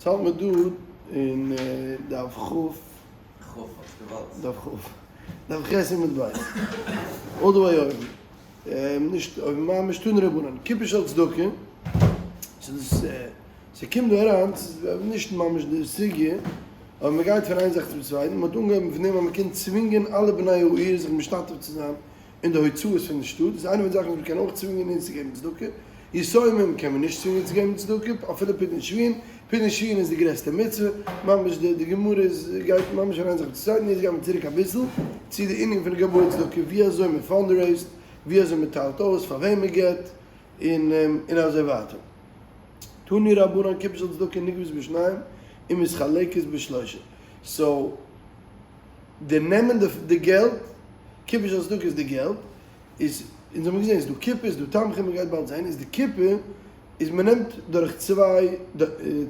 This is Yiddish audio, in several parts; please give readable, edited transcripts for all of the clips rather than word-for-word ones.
יעצט האלט מען דא אין דף כ'. כ' האסט געוואלט. דף כ'. דף ח' עמוד ב'. All the way אויבן. נישט אויבן ממש תנו רבנן. קופה של צדקה. ס'איז ס'קומט דא אריין, ס'איז נישט ממש די סוגיא, אבער מ'גייט פון איין זאך צום צווייטן. מ'האט אנגעהויבן פון דעם אז מ'קען צווינגען אלע בני העיר זיך משתתף צו זיין אין די הוצאות פון די שטאט, איז איינע פון די זאכן וואס מ'קען אויך צווינגען אונז צו געבן צדקה, יתומים קען מען נישט צווינגען צו געבן צדקה, אפילו פדיון שבויים, פדיון שבויים איז די גרעסטע מצוה, ממש די די גמרא איז גייט ממש אריין זיך צו צייטן, יעצט גייט מען צוריק אביסל צו די ענין פון גבאי צדקה, ווי אזוי מען fundraise ט, ווי אזוי מען טיילט אויס, פאר וועם מען געבט, און און אזוי ווייטער. תנו רבנן קופה של צדקה נגבית בשניים ומתחלקת בשלושה, so די נעמען די געלט, קופה של צדקה איז די געלט, איז אונז האבן געזען איז דא קופה איז דא תמחוי מען גייט באלד זען איז די קופה איז מען נעמט דורך צוויי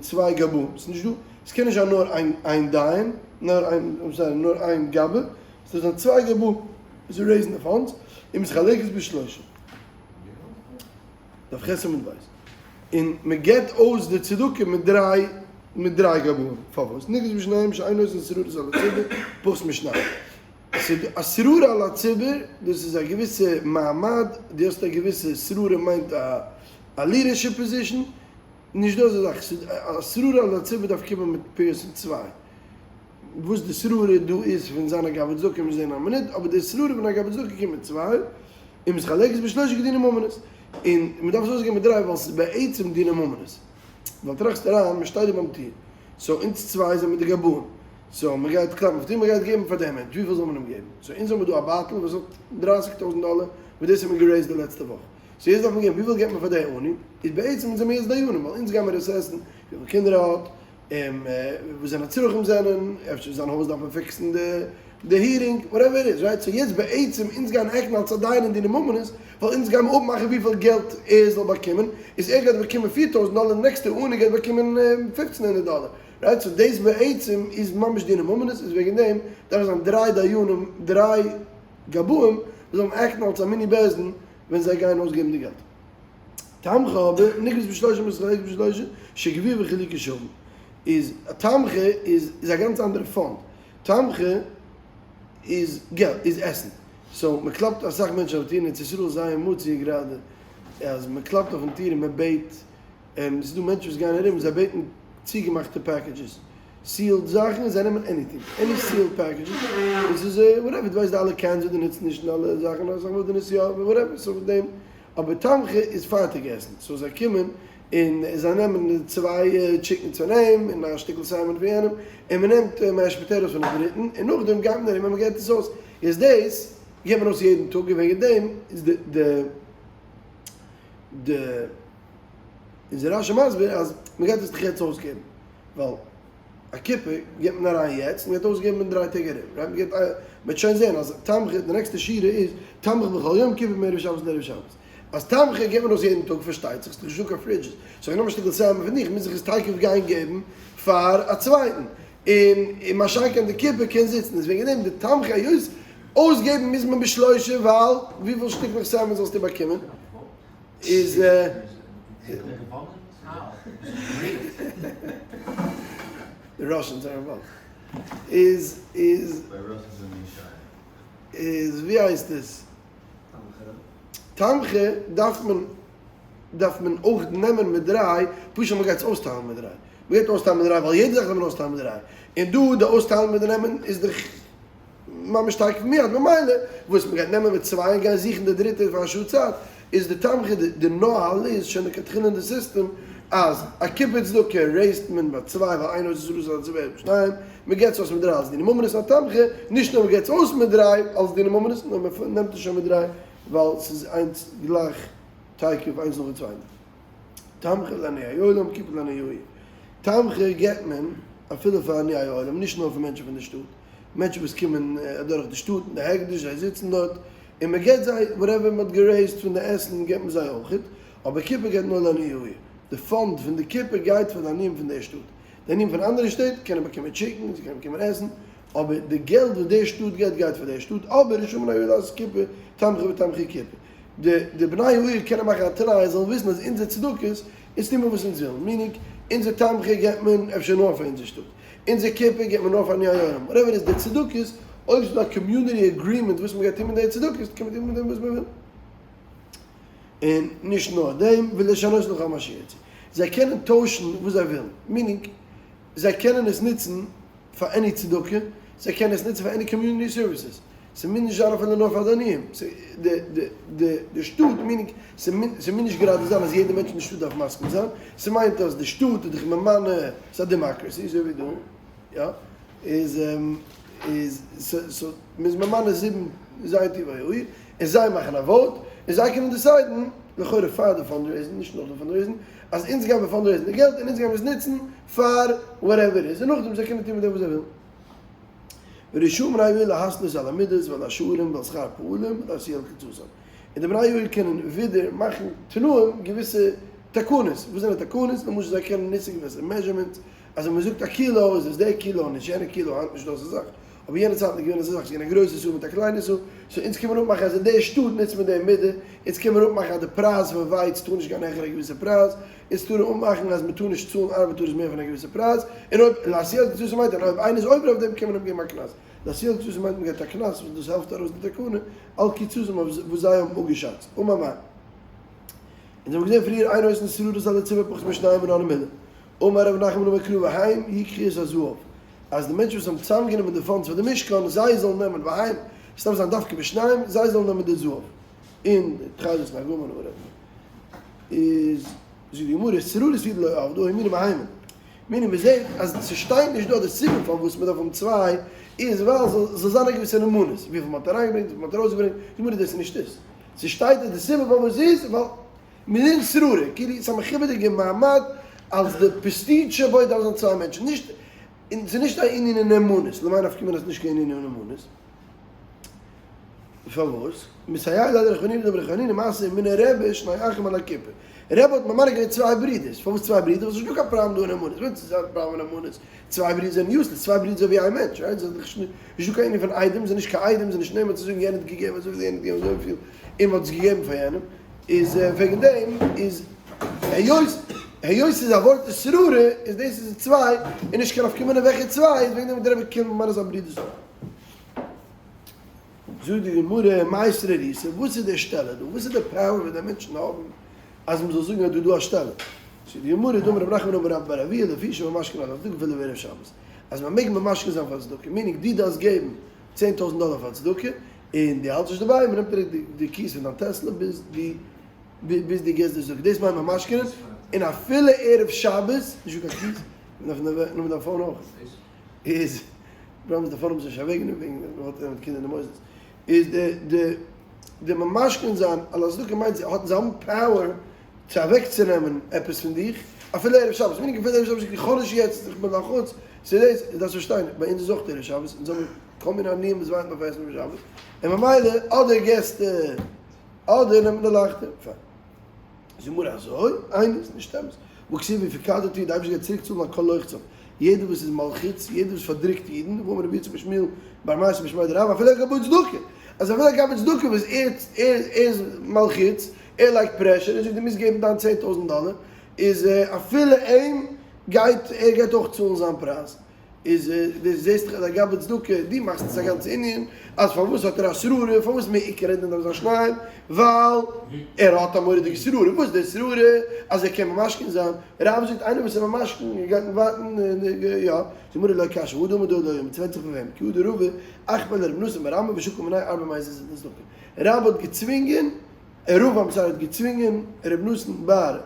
צוויי גבאים ס'איז נישט דא עס קען נישט זיין נאר איין איין דיין נאר איין I'm sorry נאר איין גבאי עס דארף זיין צוויי גבאים וואס raise ן די funds און מתחלקת בשלושה. דף ח' עמוד ב', און מען געבט אויס די צדקה מיט דריי מיט דריי גבאים, פארוואס? נגבית בשניים שאין עושין שררות על הציבור פחות משניים, א שררה על הציבור דאס איז א געוויסע מעמד, דו האסט א געוויסע שררה מיינט א א leadership position, נישט דא אזא זאך, א שררה על הציבור דארף קומען מיט person צוויי. וואס די שררה דא איז פון זיין א גבאי צדקה קען מען זעהן אין א מינוט, אבער די שררה פון א גבאי צדקה קומט מיט צוויי, און מתחלקת בשלושה כדיני ממונות, און מען דארף עס אויסגעבן מיט דריי ווייל ס'איז בעצם דיני ממונות, ווייל טראכסט אריין מען שטייט דא ביים טיר, so אונז צוויי זעמיר די גבאים, so מען גייט קלאפן אויף טיר מען גייט געבן פאר דעם מענטש, וויפיל זאל מען אים געבן, so אונז האמיר דא א בייטל וואס האט דרייסיג טויזנט דאלער, וואס דאס האט מען גע raise ט די לעצטע וואך, so יעצט דארף מען געבן, וויפיל געבט מען פאר די עני, איז בעצם אונז זעמיר יעצט דיינים, ווייל אונז גיימיר assess ן וויפיל קינדער ער האט, און וואס זיינע צרכים זענען, אפשר זיין הויז דארף מען fix ן די די heating, whatever it is, right? So יעצט בעצם אונז גייען act ן אלס א דיין אין דיני ממונות, ווייל אונז גיימער אפמאכן וויפיל געלט ער זאל באקומען, איז ער גייט באקומען 4000 דאלער, די נעקסטע עני גייט באקומען 1500 דאלער, right? So דאס בעצם איז ממש דיני ממונות, איז וועגן דעם דארף זיין דריי דיינים, דריי גבאים וואס זאלן act ן אלס א מיני בית דין ווען זיי גייען אויסגעבן די געלט. תמחוי אבער, נגבית בשלושה מתחלקת בשלושה, שגביה וחלוקה שווין. איז תמחוי איז איז א גאנץ אנדערע fund. תמחוי איז געלט, איז עסן. So מען קלאפט אסאך מענטשן אויף די טיר, אין ארץ ישראל איז זייער מצוי גראדע אז מען קלאפט אויפן טיר און מען בעט, ס'איז דא מענטשן וואס גייען ארום זיי בעטן צוגעמאכטע packages. Sealed זאכן, זיי נעמען anything, any sealed packages, און ס'איז whatever, דו ווייסט די אלע cans וואס דו נוצט נישט און אלע זאכן, אסאך מאל דו נוצט יא, whatever, so פון דעם, אבער תמחוי איז פארטיג עסן, so זיי קומען און זיי נעמען צוויי chickens פון אים און א שטיקל salmon פון יענעם, און מען נעמט mashed potatoes פונעם דריטן, און נאכדעם גייט מען ארום און מען געבט עס אויס, איז דאס געבט מען אויס יעדן טאג, און וועגן דעם איז די די די איז רשי מסביר אז מען גייט עס דאך יעצט אויסגעבן. ווייל א קופה גיבט מען אריין יעצט און מ'גייט אויסגעבן אין דריי טעג ארום, right? מ'גייט מ'וועט שוין זען אז תמחוי, די נעקסטע שורה איז תמחוי בכל יום קופה מערב שבת לערב שבת. אז תמחוי גיבט מען אויס יעדן טאג פארשטייט זיך, ס'איז דאך נישטא קיין fridges, so איך נעם א שטיקל salmon פון דיך מוז איך עס תיכף גיין געבן פאר א צווייטן, און און מה שאין כן די קופה קען זיצן, איז וועגן דעם די תמחוי היות אויסגעבן מוז מען בשלושה ווייל וויפיל שטיקלעך salmon זאלסטו באקומען? איז די Russians are involved. איז איז איז ווי הייסט עס? תמחוי דארף מען דארף מען אויך נעמען מיט דריי, פשוט מען גייט עס אויסטיילן מיט דריי. מען גייט אויסטיילן מיט דריי ווייל יעדע זאך דארף מען אויסטיילן מיט דריי. און דא די אויסטיילן מיט די נעמען איז דאך ממש תיכף מיד, ממילא וואס מ'גייט נעמען מיט צוויי און גיין זוכן די דריטע פאר א שעה צייט, איז די תמחוי די די נוהל איז שוין לכתחילה אין די סיסטעם אז א קופה צדקה raise ט מען ביי צוויי ווייל איינער איז עס ארויס אלס שתיים, מ'געט עס אויס מיט דריי אלס דיני ממונות און א תמחוי, נישט נאר מ'געט עס אויס מיט דריי אלס דיני ממונות נאר מ'נעמט עס שוין מיט דריי ווייל ס'איז איינס גלייך תיכף איינס נאכן צווייטן. תמחוי לעניי עולם קופה לעניי העיר. תמחוי געט מען אפילו פאר עניי העולם נישט נאר פאר מענטשן פון די שטאט. מענטשן וואס קומען אדורך די שטאט אין די הקדש, זיי זיצן דארט, און מען געבט זיי whatever מען האט גע raise ט פון די עסן געבט מען זיי אויכעט, אבער קופה געבט נאר לעניי העיר, די fund פון די קופה גייט פאר די עניים פון די שטאט, די עניים פון אנדערע שטעט קענען באקומען chicken, זיי קענען באקומען עסן, אבער די געלט וואס די שטאט געבט גייט פאר די שטאט, אבער רשאין בני העיר לעשות קופה, תמחוי ותמחוי קופה, די די בני העיר קענען מאכן א תנאי זיי זאלן וויסן אז אונזער צדקות איז טו מיר וואס אונז ווילן, meaning. אונזער תמחוי געבט מען אפשר נאר פאר אונזער שטאט, אונזער קופה געבט מען נאר פאר עניי עולם, whatever איז די צדקות, אויב ס'איז דא א community agreement וואס מ'גייט טון מיט די צדקות, קען מען טון מיט דעם וואס מ'וויל. און נישט נאר דעם, ולשנות לכל מה שירצו. זיי קענען טוישן וואס זיי ווילן, meaning זיי קענען עס נוצן פאר any צדקה, זיי קענען עס נוצן פאר any community services, ס'מוז נישט זיין אפילו נאר פאר די עניים, די שטאט, meaning ס'מוז נישט גראדע זיין אז יעדער מענטש אין די שטאט דארף מסכים זיין, ס'מיינט אז די שטאט איז דאך ממנה, ס'איז א democracy אזוי ווי דא, יא, איז איז סאו מ'איז ממנה זיבן זיי טובי העיר, און זיי מאכן א vote, און זיי קענען decide ן, לכאורה פאר די fundraising, נישט נאך די fundraising, אז אונז גיימער fundraise ן די געלט און אונז גיימער עס נוצן פאר whatever איז, און נאכדעם זיי קענען טון מיט דעם וואס זיי ווילן. ורשאים בני העיר להתנות על המידות ועל השערים ועל שכר פועלים ולהסיע על קצתם. און די בני העיר קענען ווידער מאכן תנאים געוויסע תקנות, וואס זענען תקנות? למשל זיי קענען נוצן געוויסע measurements, אז ווען מען זאגט א קילא איז עס די קילא און נישט יענע קילא, היינט נישט דא אזא זאך, אבער יענע צייטן איז געווען אזא זאך, ס'איז געווען א גרויסע סאה מיט א קליינע סאה, so אונז קען מען אפמאכן אז אין די שטאט נוצט מען די מידה, אונז קען מען אפמאכן אז די פרייז פון ווייץ טאר נישט גיין העכער א געוויסע פרייז, אונז טארן אפמאכן אז מען טאר נישט צאלן ארבעטארס מער פון א געוויסע פרייז, און אויב להסיע על קצתם מיינט אז אויב איינער איז עובר אויף דעם קען מען אים געבן א קנס, להסיע על קצתם מיינט מען געבט א קנס וואס דאס העלפט ארויס די תקנה, על קצתם אויף וואס זיי האבן אפגעשאצט, אמר מר. אונז האבן געזען פריער אין עושין שררות על הציבור פחות משניים מנין מילי, אמר רב נחמן אמר קרא והם יקחו את הזהב, אז די מענטשן וואס האבן צוזאמגענומען די funds פאר די משכן, זיי זאלן נעמען, והם, עס דארף זיין דווקא בשניים, זיי זאלן נעמען די זהב, און די תכלת און ארגמן און whatever. איז זאגט די גמרא, שררות הוא דלא עבדי הא הימוני מהימן. meaning מען זעט אז ס'שטייט נישט דא די סיבה פארוואס מען דארף האבן צוויי, איז ווייל ס'זאל זיין א געוויסע נאמנות, וויפיל מען האט אריינגעברענגט, וויפיל מען האט ארויסגעברענגט, די גמרא דאס איז נישט דאס. ס'שטייט אז די סיבה פארוואס איז ווייל מדין שררה, כאילו ס'איז א מכובד'יגע מעמד אז די prestige שבו דארף זיין צוויי מענטשן, נישט, און ס'איז נישט א ענין אין נאמנות, למאי נפקא מינה אז ס'נישט קיין ענין אין נאמנות? פארוואס? מסייע ליה לר' חנינא דאמר ר' חנינא מעשה ומינה רבי שני אחים על הקופה, רבי האט ממנה געווען צוויי ברידערס, פארוואס צוויי ברידער? ווייל ס'נישט דא קיין פראבלעם דא אין נאמנות, ווען ס'איז א פראבלעם אין נאמנות, צוויי ברידער זענען useless, צוויי ברידער זענען ווי איין מענטש, right? ס'איז דאך נישט דא קיין ענין פון איידעם, זענען נישט קיין איידעם, זענען נישט נאמן צו זאגן יענער האט געגעבן אזויפיל יענער האט געגעבן אזויפיל, און מ'האט עס געגעבן פאר יענעם, איז וועגן דעם איז היות היות ס'איז א ווארט שררה איז דאס איז צוויי און נישט קיין נפקא מינה וועלכע צוויי איז וועגן דעם האט דער רבי געקומען ממנה זיין ברודער זאל זאגט די גמרא מאי שררתא וואס איז די שטעלע דא וואס איז די power וואס די מענטשן האבן אז מ'זאל זאגן אז דא דא א שטעלע זאגט די גמרא דאמר רב נחמן אמר רבה בר אבוה לפי שממשכנין על הצדקה אפילו בערב שבת אז מ'מעג ממשכן זיין פאר צדקה meaning דו דארפסט געבן 10,000 דאלער פאר צדקה און דו האלטסט נישט דערביי, מ'נעמט אוועק די keys פון דיין טעסלע ביז דו ביז דו געסט די צדקה, דאס מיינט ממשכנין, און אפילו ערב שבת, נישטא קיין keys, מ'דארף נעמען דיין phone אויך, איז, פראבלעם איז די phone האבן זיי נישט אוועקגענומען וועגן מ'וואלט נעמען די קינדער אין די מוסדות, איז די די די ממשכן זיין על הצדקה מיינט זיי האט זיי האבן power צו אוועקצונעמען עפעס פון דיך, אפילו ערב שבת, meaning אפילו ערב שבת, איך האב נישט יעצט, איך בין לחוץ, ס'איז דאס, דארפסט פארשטיין, ביי אונז איז אויך ערב שבת, אונז האבן כל מיני עניים וואס ווארטן אויף עסן אויף שבת, און ממילא אדער געסטו אדער נעמט מען די לייכטער, פיין. זאגט די גמרא אזוי? איני, איז נישט אמת. והכתיב ופקדתי, די אייבערשטער גייט צוריק צאלן על כל לוחציו, יעדער וואס איז מלחיץ, יעדער וואס פארדריקט אידן, והאמר רבי יצחק בר שמואל בר מייסא משמיה דרב, אפילו א גבאי צדקה, אז אפילו א גבאי צדקה וואס ער ער איז מלחיץ, ער לייגט pressure, ער זאגט דו מוזט געבן דיין 10,000 דאלער, איז אפילו אים גייט ער גייט אויך צאלן זיין פרייז. איז דו זעסט דאך אז א גבאי צדקה, דו מאכסט עס א גאנצע ענין, אז פארוואס האט ער א שררה, פארוואס מעיקר רעדט מען דארף זיין שניים, ווייל ער האט א מורא'דיגע שררה, וואס איז די שררה? אז ער קען ממשכן זיין, רב זאגט איינער וואס איז ממשכן גייט מען ווארטן, יא, זאגט גמרא לא קשיא, הא דאמר דא לא אמר, ס'ווענדט זיך פון וועם, כי הא דרבא אכפיה לרב נתן בר אמי ושקיל מיניה ארבע מאות זוזי לצדקה, רב האט געצווינגען, רבא I'm sorry האט געצווינגען רב נתן בר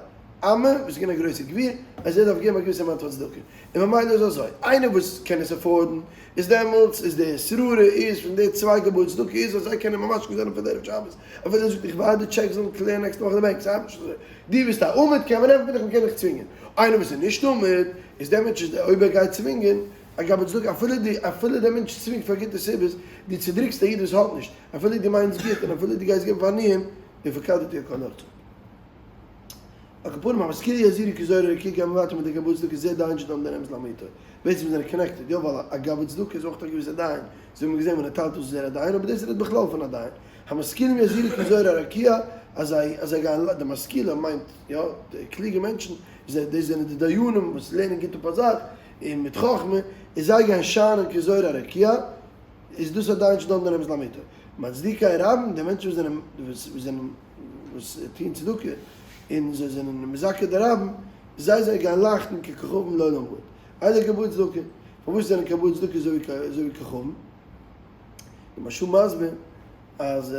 אמי וואס איז געווען א גרויסער גביר אז ער דארף געבן א געוויסע amount פאר צדקה, און ממילא איז אזוי, איינער וואס קען עס afford ן, איז דעמאלטס איז די שררה איז פון די צוויי גבאי צדקה איז אז זיי קענען ממש נישט זיין פאר די ערב שבת, אפילו ער זאגט איך ווארט די טשעק זאלן clear ן נעקסטע וואך אין די בענק, ס'ארבעט נישט אזוי, דו ביסט א עמוד קען מען נעמען פון דיך מען קען דיך צווינגען, איינער וואס איז נישט עמוד איז דער מענטש איז אויב ער גייט צווינגען א גבאי צדקה אפילו די אפילו דער מענטש צווינגט פאר גוטע סיבות, דו צודריקסט א איד וואס האט נישט, אפילו דו מיינסט גוט און אפילו דו גייסט געבן פאר עניים, ופקדתי על כל לוחציו. על כל פנים המשכילים יזהירו כזוהר רקיע גייען מיר ווייטער מיט די גבאי צדקה זה דיין שדן דער אמת לאמיתו. בעצם זענען connected, יא ווייל א גבאי צדקה איז אויך א געוויסע דיין, אזוי האבן מיר געזען ווען ער טיילט אויס איז ער א דיין, אבער דאס רעדט בכלל פון א דיין. המשכילים יזהירו כזוהר הרקיע. אז זיי אז זיי גייען די משכילים מיינט יא די קלוגע מענטשן זיי דאס זענען די דיינים וואס לערנען גוט אפ א זאך און מיט חכמה און זיי גייען שיינען כזוהר הרקיע איז דאס א דיין שדן דער אמת לאמיתו. מצדיקי רבים די מענטשן וואס זענען וואס זענען וואס טוען צדקה און זיי זענען מזכה די רבים זיי זיי גייען לייכטן ככוכבים לעולם ועד. אלה גבאי צדקה פארוואס זענען גבאי צדקה אזוי ווי כוכבים? די מהרש"א מסביר אז.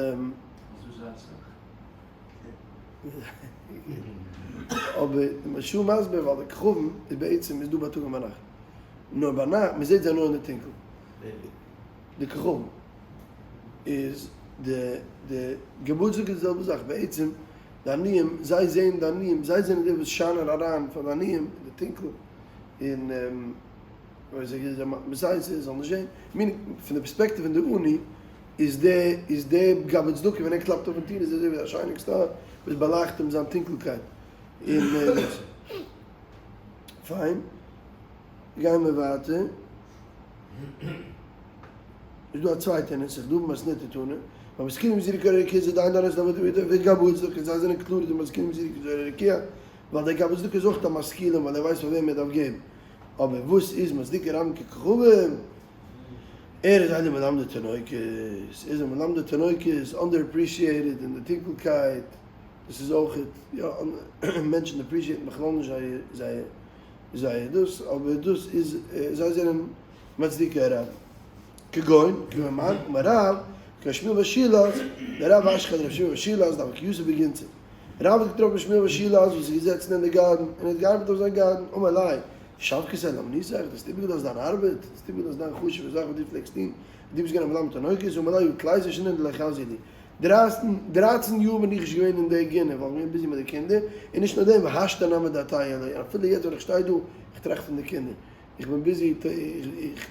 אבער די מהרש"א מסביר ווייל די כוכבים איז בעצם איז דא בייטאג און ביינאכט, נאר ביינאכט מען זעט זיי נאר אין די טונקל, די כוכבים איז די די גבאי צדקה איז די זעלבע זאך בעצם די עניים זיי זעען די עניים זיי זענען די וואס שיינען אריין פאר די עניים אין די טונקל און זיי זאלן נישט זען, meaning פון די פערספעקטיוו פון די עני איז די איז די גבאי צדקה ווען ער קלאפט אויפן טיר איז אזוי ווי א shining star וואס באלייכט אים זיין טונקלקייט און דאס. פיין, גייען מיר ווייטער. איז דא א צווייטע נוסח דא במתניתא תנא, והמשכילים הזהירו כאור הרקיע זה דיין דאנערס נאמען דוד וגבאי צדקה זיי זענען קלאר די משכילים הזהירו כאור הרקיע ווייל דער גבאי צדקה איז אויך א משכילים ווייל ער ווייסט פאר וועם ער דארף געבן. אבער וואס איז מצדיקי רבים ככוכבים? ער איז איינער מלמדי תינוקות, ער איז א מלמדי תינוקות, under appreciated אין די טונקלקייט, דאס איז אויך, יא, מענטשן appreciate ן בכלל נישט זייער זייער זייער דאס, אבער דאס איז, זיי זענען מצדיקי הרבים. כגון, כגון מה, אמר רב, כר' שמואל בר שילת, דער רב אשכח דר' שמואל בר שילת, דהוה קא יתיב בגינתא. רב האט געטראפן שמואל בר שילת וואס איז געזעצן אין די גארטן און האט געארבעט אויף זיין גארטן, אמר ליה, שבקתיה לאומנותיך, דו האסט איבערגעלאזט דיין ארבעט, דו האסט איבערגעלאזט דיין חשוב'ע זאך וואס דו פלעגסט טון, דו ביסט געווען א מלמד תינוקות, אמר ליה, תליסר שנין דלא חזיא לי, דרייצן יאר בין איך נישט געווען אין די גינה ווייל איך בין busy מיט די קינדער, און נישט נאר דעם, והשתא נמי דעתאי עילואי, און אפילו יעצט ווען איך שטיי דא, איך טראכט פון די קינדער, איך בין busy,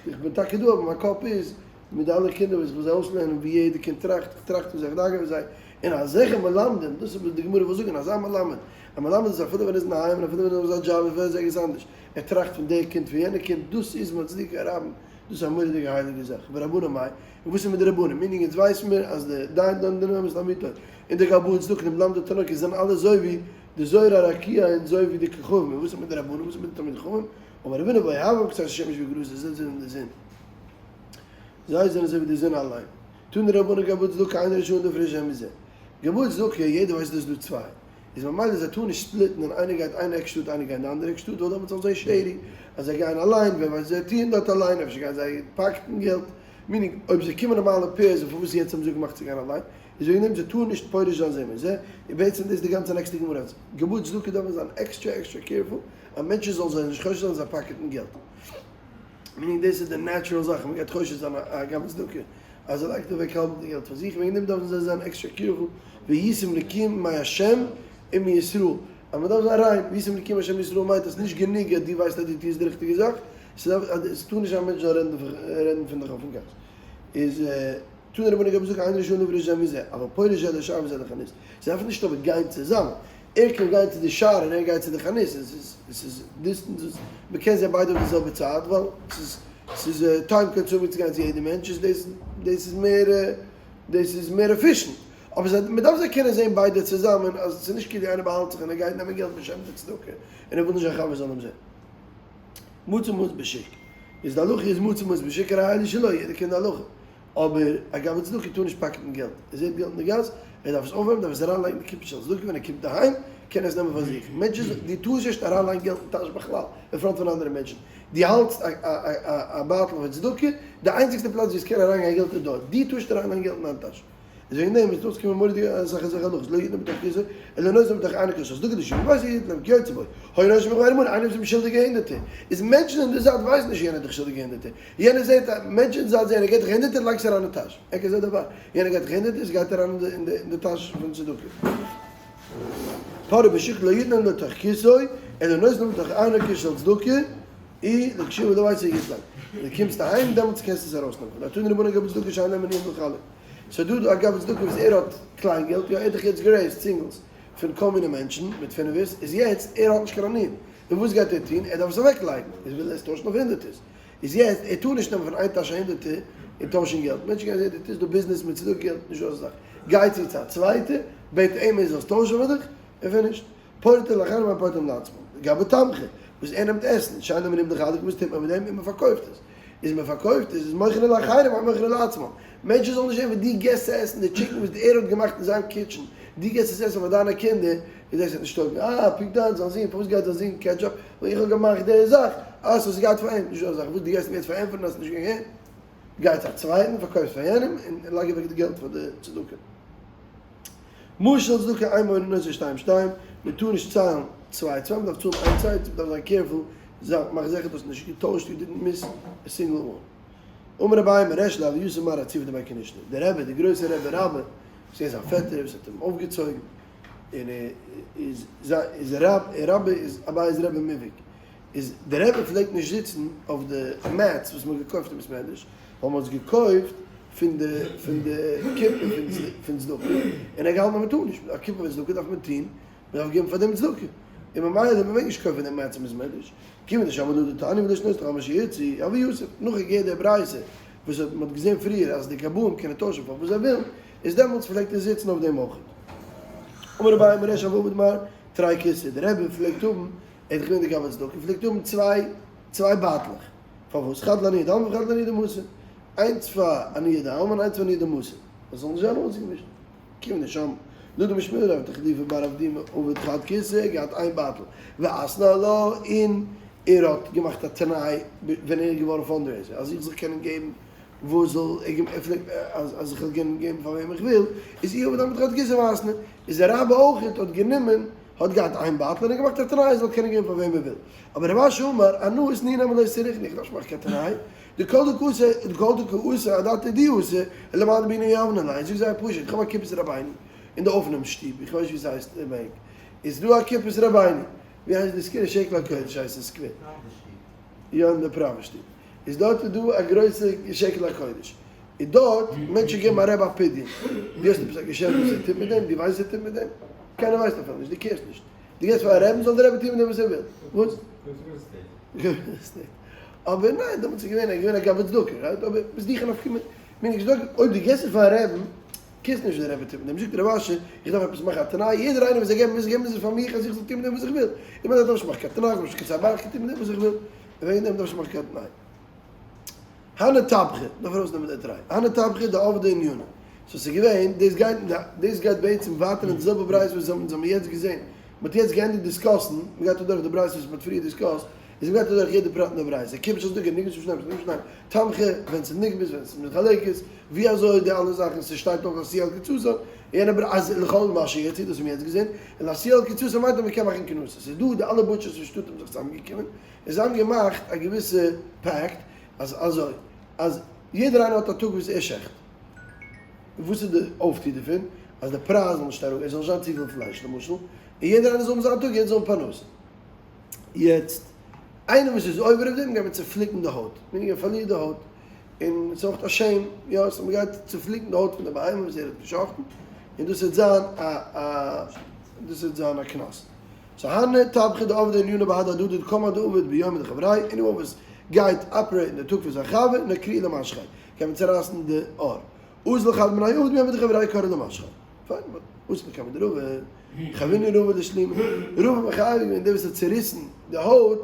איך בין טאקע דא אבער מיין קאפ איז מיט די אלע קינדער וואס איך וויל זיי אויסלערנען ווי יעדע קינד טראכט, איך טראכט פון זיי, איך דאגה פון זיי, און אזעלכע מלמדים, דאס איז וואס די גמרא וויל זאגן, אזא מלמד, א מלמד איז אפילו ווען ער איז אינדערהיים און אפילו ווען ער איז אויף זיין דזשאב און ווען ער איז ערגעץ אנדערש, ער טראכט פון דער קינד פון יענער קינד, דאס איז מצדיקי הרבים, דאס איז א מורא'דיגע הייליגע זאך, ורבנן מאי, און וואס איז מיט די רבנים, meaning אונז ווייסן מיר אז די דיין דן דנא אמת לאמיתו, און די גבאי צדקה און די מלמדי תינוקות זענען אלע אזוי ווי די זוהר הרקיע און אזוי ווי די כוכבים, און וואס איז מיט די רבנים, וואס איז מיט די תלמידי חכמים, אמר רב הונא ואוהביו כצאת השמש בגבורתו, זיי זענען די זון, זיי זענען אזוי ווי די זון אליין. תנו רבנן גבאי צדקה אין רשאין להפריש זה מזה. גבאי צדקה, יעדער ווייסט אז עס איז דא צוויי, איז ממילא זיי טארן נישט split ן און איינער גייט איין עק שטאט איינער גייט די אנדערע עק שטאט ווייל דעמאלטס זאל זיין shady אז זיי גייען אליין, ווער ווייסט זיי טוען דארט אליין, אפשר גייען זיי pocket ן געלט, meaning אויב זיי קומען נארמאלע pairs און פארוואס יעצט האבן זיי געמאכט צו גיין אליין, איז וועגן דעם זיי טארן נישט פורש זיין זה מזה, און בעצם דאס איז די גאנצע נעקסטע גמרא אז גבאי צדקה דארף מען זיין עקסטרע עקסטרע careful אז מענטשן זאלן זיי נישט חושד זיין זיי pocket ן געלט. meaning דאס איז די natural זאך, מען גייט חושד זיין א גבאי צדקה אז ער לייגט אוועק האלב די געלט פאר זיך, וועגן דעם דארפן זיי זיין עקסטרע careful, והייתם נקיים מהשם ומישראל, אז מען דארף זיין ריין, והייתם נקיים מהשם ומישראל מיינט אז נישט גענוג אז דו ווייסט אז דו טוסט די ריכטיגע זאך, עס טאר נישט זיין מענטשן זאלן רעדן פון דיך אויפן גאס, איז תנו רבנן גבאי צדקה אין רשאין להפריש זה מזה, אבל פורש זה לשער וזה לחנות, זיי דארפן נישט אבער גיין צוזאמען, ער קען גיין צו די שער און ער גייט צו די חנות, עס איז עס איז distance וואס מען קען זיי ביידע אויף די זעלבע צייט ווייל עס איז עס איז time consuming צו גיין צו יעדע מענטש איז דאס דאס איז מער דאס איז מער efficient אבער זיי מען דארף זיי קענען זען ביידע צוזאמען אז עס איז נישט כאילו איינער באהאלט זיך און ער גייט נעמען געלט בשם די צדקה און ער וויל נישט זיין חבר זאל אים זען. מצא מעות בשוק איז די הלכה איז מצא מעות בשוק הרי אלו שלו יעדער קען די הלכה. אבער א גבאי צדקה טאר נישט pocket ן געלט, ער זעט געלט אין די גאס, ער דארף עס אויפהייבן, דארף עס אריינלייגן אין די קופה של צדקה, ווען ער קומט אהיים קען ער עס נעמען פאר זיך. מענטשן, דו טארסט נישט אריינלייגן געלט אין טאש בכלל, אין front פון אנדערע מענטשן. דו האלטסט א בייטל פאר צדקה, די איינציגסטע פלאץ וואו עס קען אריינגיין געלט איז דארט, דו טארסט נישט אריינלייגן געלט אין דיין טאש. איז וועגן דעם איז אויסגעקומען מורא'דיגע אסאך אזעלכע הלכות, לא יתנו בתוך כיסו, אלא נותן בתוך ארנקו של צדקה לשיעור וואס יתן להם כיוצא בו, היה נותן בחבירו מנה, איינער וואס איז אים שולדיג א הונדערטער, איז מענטשן אין די זייט ווייסן נישט יענער איז דיך שולדיג א הונדערטער, יענער זעט א מענטש אין די זייט זעהן ער געט דיך הונדערטער לייגסט אריין אין טאש, ער כזה דבר, יענער געט דיך הונדערטער עס גייט אריין אין די טאש פון צדקה. פרעה בשוק לא יתן לתוך כיסו, אלא נותן בתוך ארנקו של צדקה, אי לקשיב ולא ווייסט ער יתן. ווען דו קומסט אהיים דעמאלטס קענסטו עס ארויסנעמען. נתנו רבנן גבי צדקה שאין להם ענין לחלק. ס'איז דא א גבאי צדקה וואס ער האט קליין געלט, יא ער האט דאך יעצט גע raise ט singles פון כל מיני מענטשן מיט פינעווערס, איז יעצט ער האט נישט קיין ענין, נו וואס גייט ער טון, ער דארף עס אוועק לייגן, איז וויל ער עס טוישן אויף הונדערטערס, איז יעצט ער טאר נישט נעמען פון איין טאש א הונדערטער און טוישן געלט, מענטשן גייען זעהן דו טוסט דא ביזנעס מיט צדקה געלט, נישט דא אזא זאך, גיי צו צו א צווייטע. בעט אים ער זאל עס טוישן פאר דיך, און ווען נישט, פורטין לאחרים אין פורטין לעצמן. לגבי תמחוי, וואס ער נעמט עסן, שאין מרימין דחלק, וואס טוט מען מיט דעם? און מען פארקויפט עס. איז מען פארקויפט עס, איז מוכרין לאחרים אין מוכרין לעצמן. מענטשן זאלן נישט זען ווי דו געסט צו עסן די chicken וואס ער האט געמאכט אין זיין kitchen, דו געסט עס עסן פאר דיינע קינדער, איז דאס וועט נישט טויגן. אה, פונקט דיין זיין זון, פארוואס גייט זיין זון ketchup? ווייל איך האב געמאכט די זאך. אה, so ס'גייט פאר אים. נישט דא אזא זאך. וואס דו גייסט מיר יעצט פארענטפערן אז ס'איז נישט געווען? גיי צו א צווייטן, פארקויף עס פאר יענעם, און לייג אוועק די געלט פאר די צדקה. משל צדקה אין מונין אותו שתיים שתיים, מען טאר נישט ציילן צוויי צוויי, מען דארף צאלן איין צייט, מען דארף זיין careful, מאך זיכער דו האסט נישט געטוישט, you didn't miss a single one. אמר אביי מריש לא הוה יתיב מר אציפא דבי כנישתא, דער רבי, דער גרויסער רבי רבה, וואס איז זיין פעטער וואס האט אים אויפגעצויגן, און ער איז איז רבה איז אביי'ס רבי מובהק, איז דער רבי פלעגט נישט זיצן אויף די mats וואס מ'האט געקויפט אין בית מדרש, ווייל מ'האט עס געקויפט פון די פון די קופה פון צדקה, און ער האט געהאלטן אז מ'טאר נישט, א קופה פון צדקה דארף מען טון, מ'דארף געבן פאר דעם צדקה, און ממילא מ'מעג נישט קויפן די mats אין בית מדרש, כיוון דשמע להא דתניא ולא שנית לכל מה שירצו, הוה יתיב, נאך געהערט די ברייתא וואס האט מ'האט געזען פריער אז די גבאים קענען טוישן פאר וואס זיי ווילן, איז דעמאלטס פלעגט ער זיצן אויף דעם אויך. אמר אביי מריש הוה עביד מר תרי כיסי, דער רבי פלעגט האבן ער האט געווען די גבאי צדקה פלעגט האבן צוויי צוויי בייטלעך, פארוואס? חד לעניא דעלמא וחד לעניא דמתא, איינס פאר עניא דעלמא און איינס פאר עניא דמתא, עס זאל נישט זיין אויסגעמישט, כיוון דשמעה להא דמשמע רב תחליפא בר אבדימי עביד חד כיסא, געהאט איין בייטל, ואתנא עלה, און ער האט געמאכט א תנאי ווען ער איז געווארן fundraiser אז איך זאל קענען געבן וואס זאל ער געבן, ער פלעגט אז איך זאל קענען געבן פאר וועם איך וויל, איז איהו עביד חד כיסא ואתנא, איז דער רבי אויך האט גענומען האט געהאט איין בייטל און ער געמאכט א תנאי ער זאל קענען געבן פאר וועם ער וויל, אבער רב אשי אמר אנא אתנויי נמי לא צריכנא איך דארף נישט מאכן קיין תנאי, דכל דקאתי דכל דקאתי אדעתא דידי אתי ולמאן דבעינא יהבינן ליה, זאג זייער פשוט איך האב א קופת רבינו אין די אויפנאם שטוב, איך ווייס נישט ווי עס הייסט אין בענק, איז דא א קופת רבינו, ווי הייסט די סקווער שקל הקודש הייסט אין סקווער? יא אין די פראווע שטוב איז דארט איז דא א גרויסע שקל הקודש איז דארט מענטשן געבן א רבי א פדיון דו האסט עפעס א געשעפט וואס ער טוט מיט דעם דו ווייסט וואס ער טוט מיט דעם קיינער ווייסט אפילו נישט דו care סט נישט דו געבסט פאר א רעבן זאל די רבי טון מיט דעם וואס ער וויל וואס? אבער ניין דעמאלטס איז געווען געווען א גבאי צדקה right אבער ביסט דיך א נפקא מינה צדקה אויב דו געבסט עס פאר א רעבן care סט נישט וואס דער רבי טוט מיט דעם, זאגט רב אשי, איך דארף עפעס מאכן א תנאי, יעדער איינער וואס זיי געבן מוז געבן איז עס פאר מיך אז איך זאל טון מיט דעם וואס איך וויל, איך מיין איך דארף נישט מאכן קיין תנאי, איך דארף נישט קיין צוואה, איך טו מיט דעם וואס איך וויל, און וועגן דעם דארף איך נישט מאכן קיין תנאי. הני טבחי, דארף ארויסנעמען די תרי, הני טבחי דעבדי ענינא, so ס'איז געווען, דאס גייט דאס גייט בעצם ווייטער אין די זעלבע ברייתא וואס אונז האבן יעצט געזען, מ'האט יעצט געענדיגט discuss ן, מ'גייט אדורך די ברייתא וואס מ'האט פריער discussed, איז מ'גייט אדורך יעדע פרט אין די ברייתא, כיוון שצדקה נגבית משניים שניים שניים, תמחוי, ווען ס'איז נגבית ווען ס'איז מתחלקת, ווי אזוי די אלע זאכן, ס'שטייט אויך להשיאו על קצתן, יענע בר אז לכל מה שירצו, דאס האבן מיר יעצט געזען, און להשיאו על קצתן מיינט אז מ'קען מאכן קנסות, ס'איז דא די אלע butchers פון שטאט האבן זיך צוזאם געקומען, און זיי האבן געמאכט א געוויסע pact, אז אזוי, אז יעדער איינער האט א טאג וואס ער שעכט, וואס איז די אויפטו דערפון? אז די פרייז זאל נישט אראפ, עס זאל נישט זיין צופיל פלייש למשל, און יעדער איינער זאל האבן זיין טאג, יעדער זאל האבן פרנסה. יעצט, איינער וואס איז עובר אויף דעם גייט מען צופליקן די הויט, meaning ער פארלירט די הויט, און ס'איז אויך א shame, יא, so מ'גייט צופליקן די הויט פון די בהמה וואס ער האט געשחט'ן, און דאס וועט זיין א א דאס וועט זיין א קנס. so הני טבחי דעבדי ענינא בהדי הדדי דכל מאן דעביד ביומא דחבריה, anyone וואס גייט operate ן די טאג פון זיין חבר, נקרוה למשכיה, קען מען צורייסן די אור. אזל חד מינייהו עביד ביומא דחבריה קרעיה למשכיה. פיין, וואס איז מקבל די רבא? חייבינהו רבא לשלומי. רבא מחייב געווען דער וואס האט צוריסן די הויט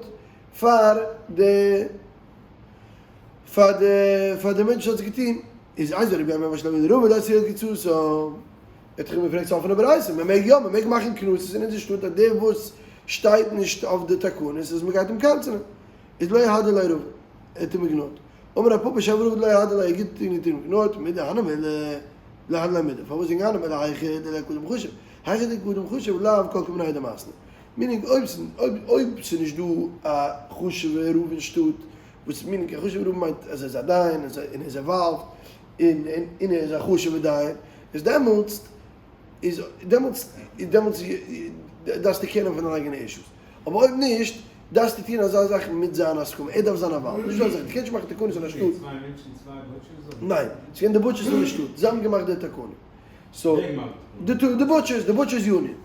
פאר די פאר די פאר די מענטש וואס האט עס געטון. איז איזהו רבי ירמיה אמר שלומי רבא להשיאו על קצתן. ער האט דאך אים געפרעגט ס'איז א אפענע ברייתא, מען מעג יא, מען מעג מאכן קנסות אין אונזער שטאט אז דער וואס שטייט נישט אויף די תקנות אז מען גייט אים קנס'ענען. איז לא אהדר ליה רבא. ער האט אים ignore ט. אמר רב פפא שב רבא דלא אהדר ליה גוט ignore ט מידי הני מילי. לא הני מילי, פארוואס זאגן הני מילי היכא דליכא אדם חשוב? היכא דליכא אדם חשוב לאו כל כמיניה דמתני. meaning אויב אויב ס'איז נישט דא א חשוב'ע רב אין שטאט, וואס meaning א חשוב'ע רב מיינט אז ער איז א דיין און ער איז involved און און ער איז א חשוב'ע דיין, איז דעמאלטס איז דעמאלטס איז דעמאלטס דארפסטו care ן פון דיין אייגענע אישוס. אבער אויב נישט, דארפסטו טון אזא זאך מיט זיין הסכמה, ער דארף זיין involved, נישט דא אזא זאך, דו קענסט נישט מאכן תקנות אין א שטאט. צוויי מענטשן צוויי butchers אדער? ניין, ס'געווען די butchers פון די שטאט, זיי האבן געמאכט די תקנה. so, די butchers, די butchers union.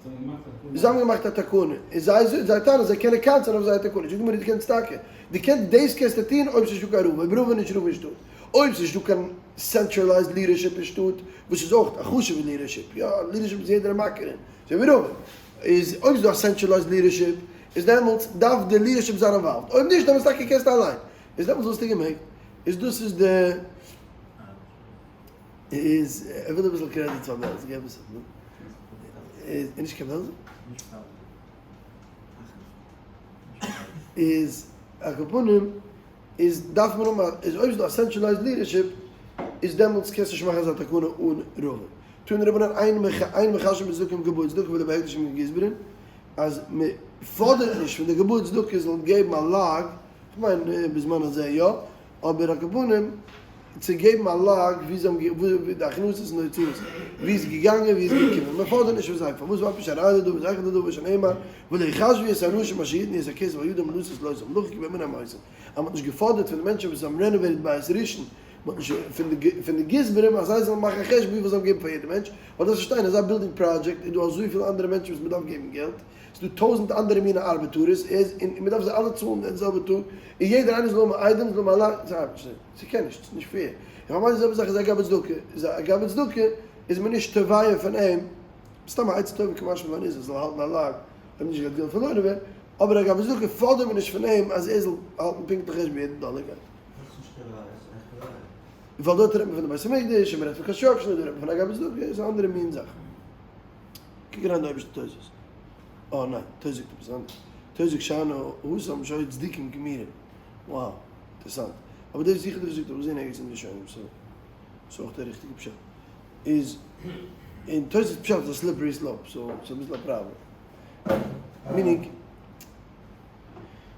זיי האבן געמאכט א תקנה? זיי האבן געמאכט א תקנה, און זיי זיי טענה'ן זיי קענען cancel ן אויף זייער תקנה, זאג מיר דו קענסט טאקע, דו קענסט דאס קענסטו טון אויב ס'נישטא קיין רב, אויב רב איז נישט רב אין שטאט. אויב ס'נישט דא קיין centralized leadership אין שטאט, וואס איז אויך א חשוב'ע leadership, יא, leadership איז יעדער מכיר, אזוי ווי רבין, איז אויב ס'איז דא א centralized leadership, איז דעמאלטס דארף די leadership זיין involved, אויב נישט דעמאלטס טאקע קענסטו אליין, איז דעמאלטס וואלסטו געמעגט, איז דאס איז די, איז ער וויל אביסל credit פאר בעלז, געב עס אים, איז נישט קיין בעלזער? איז על כל פנים איז דארף מען האבן א איז אויב איז דא א centralized leadership איז דעמאלטס קענסטו נישט מאכן אזא תקנה אן רבין. תנו רבנן אין מחשבין בצדקה עם גבאי צדקה ולא בהקדש עם גזברין אז מען פאדערט נישט פון די גבאי צדקה זאלן געבן א log, כ'מיין בזמן הזה יא, אבער על כל פנים צו געבן א log ווי זיי האבן ווי די הכנסות און הוצאות, ווי איז געגאנגען ווי איז געקומען, מען פאדערט נישט פון זיי, פארוואס ווארפט נישט אריין לדבר זכר לדבר שנאמר ולא יחשבו את האנשים אשר יתנו את הכסף על ידם לתת לעושה המלאכה כי באמונה הם עושים, אז מען האט נישט געפאדערט פון די מענטשן וואס האבן renovated בית ראשון, מען האט נישט פון די גזברים אז זיי זאלן מאכן א חשבון וויפיל זיי האבן געגעבן פאר יעדע מענטש, ווייל דארפסט פארשטיין אזא building project איז דא אזויפיל אנדערע מענטשן וואס מען דארף געבן געלט, ס'איז דא טויזנט אנדערע מינע ארבעטארעס, און מען דארף זיי אלע צאלן דעם זעלבע טאג, און יעדער איינער זאל האבן איידעם, זאל האבן א ליין, ס'ארבעט נישט אזוי, ס'קען נישט, ס'איז נישט fair. איך מיין די זעלבע זאך איז א גבאי צדקה, איז א גבאי צדקה איז מען נישט תובע פון אים, מסתם א עצה טובה כמשמע לן איז ער זאל האלטן א log, אויב נישט גייט געלט פארלוירן ווערן, אבער א גבאי צדקה פאדערט מען נישט פון אים אז ער זאל האלטן פונקטליך חשבון יעדן דאלער גייט. ווייל דארט רעדט מען פון די בית המקדש און מען רעדט פון construction און דא רעדט מען פון א גבאי צדקה, איז א אנדערע מין זאך. קוק אריין די אויבערשטע תוס'. אה ניין, תוס' זאגט עפעס אנדערש. תוס' זאגט שאני התם שהיו צדיקים גמורים. Wow, אינטערעסאנט. אבער דאס זיכער דאס זאגט איך געזען ערגעץ אין די ראשונים, so ס'איז אויך די ריכטיגע פשט. איז, און תוס' פשט איז א slippery slope, so ס'איז אביסל א פראבלעם. Meaning,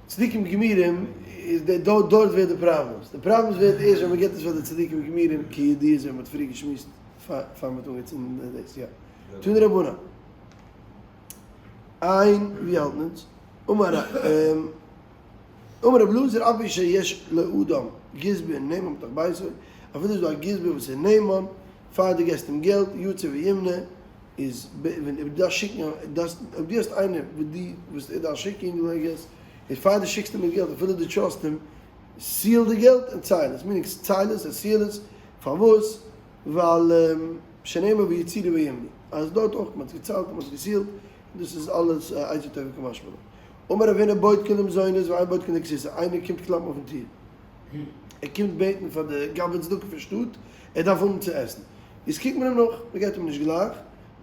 צדיקים גמורים איז די דארט דארט ווערט די problems. די problems ווערט ערשט ווען מ'געט עס פאר די צדיקים גמורים כידוע אזוי ווי מ'האט פריער געשמועסט פאר פאר מ'האט אנגעצינדן דאס יא. תנו רבנן. איין ווי האלטן אונז? אמר אמר רבי אלעזר אף על פי שיש לאדם גזבר נאמן בתוך ביתו, אפילו איז דא א גזבר וואס איז נאמן, פאר דו געסט אים געלט, יצא וימנה, איז ווען דו דארפסט שיקן, דארפסט, אויב דו האסט איינער וואס דו, וואס ער דארף שיקן געלט, איז פאר דו שיקסט אים מיט געלט, אפילו דו trust אים, seal די געלט און צייל עס, meaning צייל עס און seal עס, פארוואס? ווייל שנאמר ויצורו וימנו, אז דארט אויך מען האט געציילט און מען האט גע seal ט, דאס איז אלעס עצה טובה כמשמע לן. אמר רב הונא בודקין למזונות ואין בודקין לכסות, איינער קומט קלאפן אויפן טיר, ער קומט בעטן פאר די גבאי צדקה פון שטאט, ער דארף האבן צו עסן, איז קוקט מען אים נאך, מען געבט אים נישט גלייך,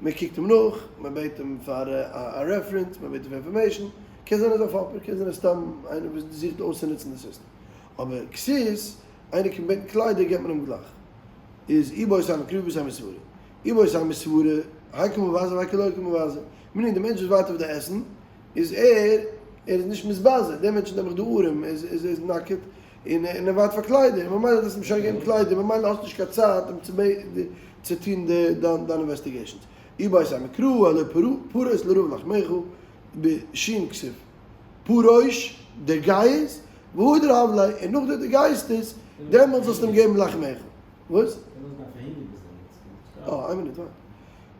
מען קוקט אים נאך, מען בעט אים פאר א reference, מען בעט אים פאר information, קען זיין ער איז א פאפער, קען זיין ער איז סתם איינער וואס זוכט אויסצונוצן די סיסטעם, אבער כסות, איינער קומט בעטן קליידער געבט מען אים גלייך. איז איבעית אימא מקרא ואיבעית אימא סברא. איבעית אימא סברא, האי קא מבזה והאי לא קא מבזה. Meaning די מענטש וואס ווארט אויף די עסן, איז ער, ער איז נישט מתבזה, דער מענטש איז נעבעך דא ארעם, ער איז ער איז נאקעט, און ער ווארט פאר קליידער, ממילא דארפסטו אים שוין געבן קליידער, ממילא האסטו נישט קיין צייט אים צו צו טון די דיין דיין investigations. איבעית אימא קרא, הלא פרוס לרעב לחמך, בשין כתיב. פרוש, דער גייסט, והדר הב ליה, און נאכדעם דו גייסט עס, דעמאלטס זאלסטו אים געבן לחמך. וואס? אה, איין מינוט, ווארט.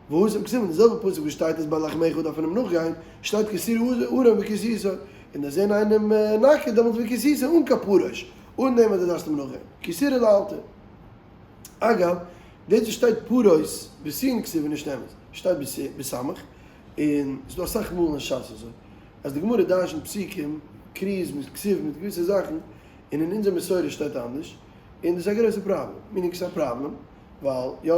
והתם כתיב, אין די זעלבע פסוק וואס שטייט אז ביי לחמך דארף מען אים נאכגיין, שטייט כי תראה ערום וכסיתו, און דאס זען איינעם נאקעט, דעמאלטס וכסיתו אן קיין פרוש, אן דעם אז דו דארפסט אים נאכגיין. כי תראה לאלתר. אגב, דאס וואס שטייט פרוש בסין כתיב איז נישט אמת, שטייט בסמך, און ס'איז דא אסאך מאל אין שס אזוי, אז די גמרא דרשנ'ט פסוקים, קריז מיט כתיב מיט געוויסע זאכן, און אין אונזער מסורה שטייט אנדערש, און דאס איז א גרויסע פראבלעם, meaning ס'איז א פראבלעם, ווייל יא,